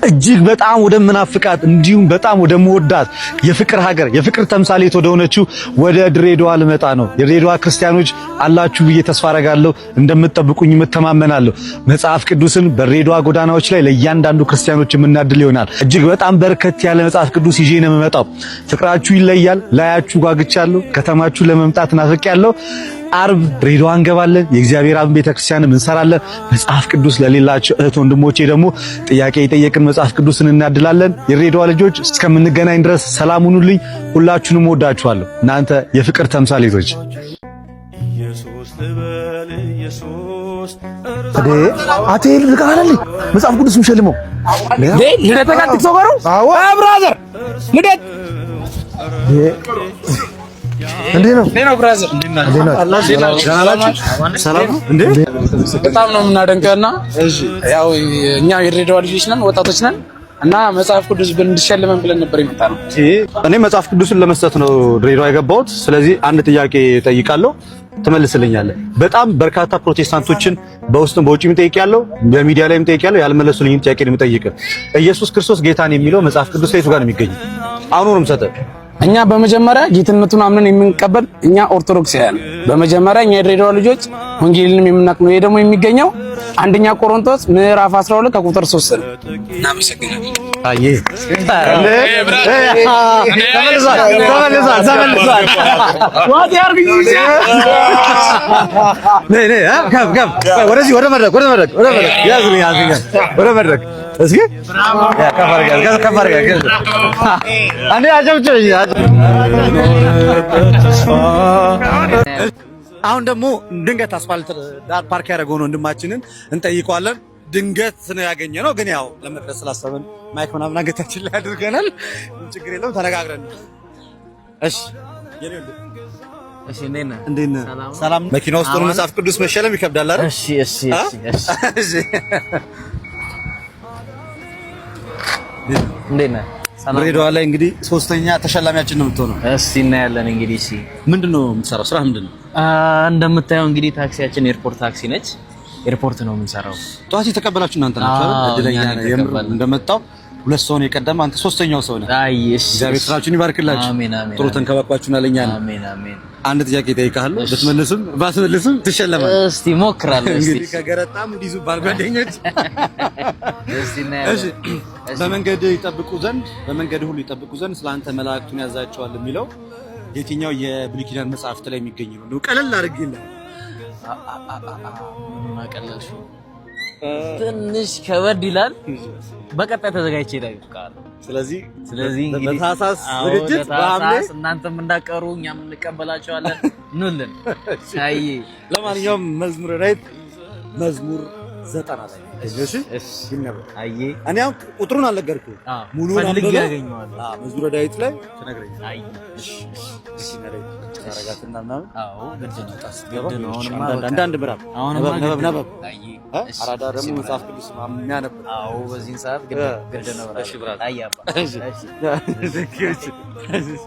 እጅግ በጣም ወደምናፍቃት እንዲሁም በጣም ወደምወዳት የፍቅር ሀገር፣ የፍቅር ተምሳሌት ወደሆነችው ወደ ድሬዳዋ ልመጣ ነው። የድሬዳዋ ክርስቲያኖች አላችሁ ብዬ ተስፋ አረጋለሁ። እንደምትጠብቁኝ እተማመናለሁ። መጽሐፍ ቅዱስን በድሬዳዋ ጎዳናዎች ላይ ለእያንዳንዱ ክርስቲያኖች የምናድል ይሆናል። እጅግ በጣም በርከት ያለ መጽሐፍ ቅዱስ ይዤ ነው የምመጣው። ፍቅራችሁ ይለያል። ላያችሁ ጓግቻለሁ። ከተማችሁ ለመምጣት ናፍቄያለሁ። አርብ ድሬዳዋ እንገባለን። የእግዚአብሔር አብ ቤተክርስቲያንም እንሰራለን። መጽሐፍ ቅዱስ ለሌላቸው እህት ወንድሞቼ ደግሞ ጥያቄ የጠየቅን መጽሐፍ ቅዱስን እናድላለን። የድሬዳዋ ልጆች እስከምንገናኝ ድረስ ሰላም ሁኑልኝ። ሁላችሁንም ወዳችኋለሁ። እናንተ የፍቅር ተምሳሌቶች። አቴ ልቃለል መጽሐፍ ቅዱስ የሚሸልመው ልደት ጋር ጋር brother ልደት እንዴት ነው? እንዴት ነው brother? ሰላም ነው እንዴ? በጣም ነው የምናደንቀውና ያው እኛ የድሬዳዋ ልጆች ነን፣ ወጣቶች ነን እና መጽሐፍ ቅዱስ እንድሸልመን ብለን ነበር የመጣነው። እኔ መጽሐፍ ቅዱስን ለመስጠት ነው ድሬዳዋ የገባሁት። ስለዚህ አንድ ጥያቄ ጠይቃለሁ፣ ትመልስልኛለህ። በጣም በርካታ ፕሮቴስታንቶችን በውስጥም በውጭም ጠይቄያለሁ፣ በሚዲያ ላይም ጠይቄያለሁ። ያልመለሱልኝን ጥያቄ ነው የምጠይቅህ። ኢየሱስ ክርስቶስ ጌታን የሚለው መጽሐፍ ቅዱስ ላይ የቱ ጋር ነው የሚገኘው? አሁኑ ነው የምሰጥህ። እኛ በመጀመሪያ ጌትነቱን አምነን የምንቀበል እኛ ኦርቶዶክሳውያን፣ በመጀመሪያ እኛ የድሬዳዋ ልጆች ወንጌልንም የምናውቅ ነው። ይሄ ደግሞ የሚገኘው አንደኛ ቆሮንቶስ ምዕራፍ 12 ከቁጥር 3 ነው። እናመሰግናለን። አይ ተመልሷል፣ ተመልሷል፣ ተመልሷል። ነይ ነይ፣ ከፍ ከፍ፣ ወደዚህ ወደ መድረክ፣ ወደ መድረክ፣ ወደ መድረክ፣ ያዝልኝ፣ ያዝልኝ፣ ወደ መድረክ። እስኪ ከፍ አድርገህ፣ ከፍ አድርገህ፣ አንዴ አጨብጭብ። አሁን ደግሞ ድንገት አስፋልት ዳር ፓርክ ያደረገውን ወንድማችንን እንጠይቀዋለን። ድንገት ነው ያገኘነው፣ ግን ያው ለመድረስ ስላሰብን mic ምናምን አንገታችን ላይ አድርገናል። ችግር የለም፣ ተነጋግረን። እሺ፣ እሺ፣ እንዴት ነህ? እንዴት ነህ? ሰላም። መኪና ውስጥ ሆኖ መጽሐፍ ቅዱስ መሸለም ይከብዳል አይደል? እሺ፣ እሺ፣ እሺ፣ እሺ። እንዴት ነህ? ሰላም። ድሬዳዋ ላይ እንግዲህ ሶስተኛ ተሸላሚያችን ነው የምትሆነው። እስቲ እናያለን እንግዲህ። እሺ፣ ምንድን ነው የምትሰራው? ስራ ምንድን ነው? እንደምታየው እንግዲህ ታክሲያችን ኤርፖርት ታክሲ ነች። ኤርፖርት ነው የምንሰራው። ጠዋት የተቀበላችሁ እናንተ ናችሁ አይደል? አዎ፣ እድለኛ እኛ ነህ። ነን የምር የተቀበልነው። እንደመጣው ሁለት ሰው ነው የቀደመ፣ አንተ ሶስተኛው ሰው ነህ። አይ እሺ፣ እግዚአብሔር ስራችሁን ይባርክላችሁ። አሜን፣ አሜን። ጥሩ ተንከባክባችሁናል። እኛ ነን። አሜን፣ አሜን። አንድ ጥያቄ እጠይቅሃለሁ። ብትመልስም ባትመልስም ትሸለማለህ። እስቲ ሞክራለሁ። እስቲ እንግዲህ ከገረጣም እንዲይዙብሃል ጓደኞች። እስቲ እናያለን። እሺ፣ በመንገድ ይጠብቁ ዘንድ፣ በመንገድ ሁሉ ይጠብቁ ዘንድ ስለ አንተ መላእክቱን ያዛቸዋል የሚለው የትኛው የብሉይ ኪዳን መጽሐፍት ላይ የሚገኝ ነው? እንደው ቀለል አድርጌልህ። ምኑን አቀለልሽው? ትንሽ ከበድ ይላል። በቀጣይ ተዘጋጅቼ እጠብቅሃለሁ። ስለዚህ ስለዚህ እንግዲህ በታህሳስ አዎ፣ ዝግጅት በሐምሌ በታህሳስ እናንተም እንዳቀሩ እኛም እንቀበላቸዋለን። ኑልን። አይ ለማንኛውም መዝሙረ ዳዊት መዝሙር 90 ላይ። እሺ፣ እሺ፣ ይነበብ። አይ እኔ አሁን ቁጥሩን አልነገርኩህም። አዎ፣ ሙሉውን ፈልጌ አንብበህ አገኘዋለሁ። አዎ፣ መዝሙረ ዳዊት ላይ ትነግረኛለህ። አይ እሺ፣ እሺ፣ መኪና ላይ ታረጋትና ምናምን አዎ፣ ግድ ነው፣ ስትገባ ግድ ነው። አሁንማ አንዳንድ በቃ አንዳንድ ምዕራፍ አሁንማ ነበብ ግድ ነው። ነበብ። አይ እሺ፣ አራዳ ደግሞ እሺ፣ መጽሐፍ ቅዱስ የሚያነብ። አዎ፣ በዚህን ሰዓት ግድ ግድ ነው። እሺ፣ brother። አይ አባ፣ እሺ። እሺ። እሺ።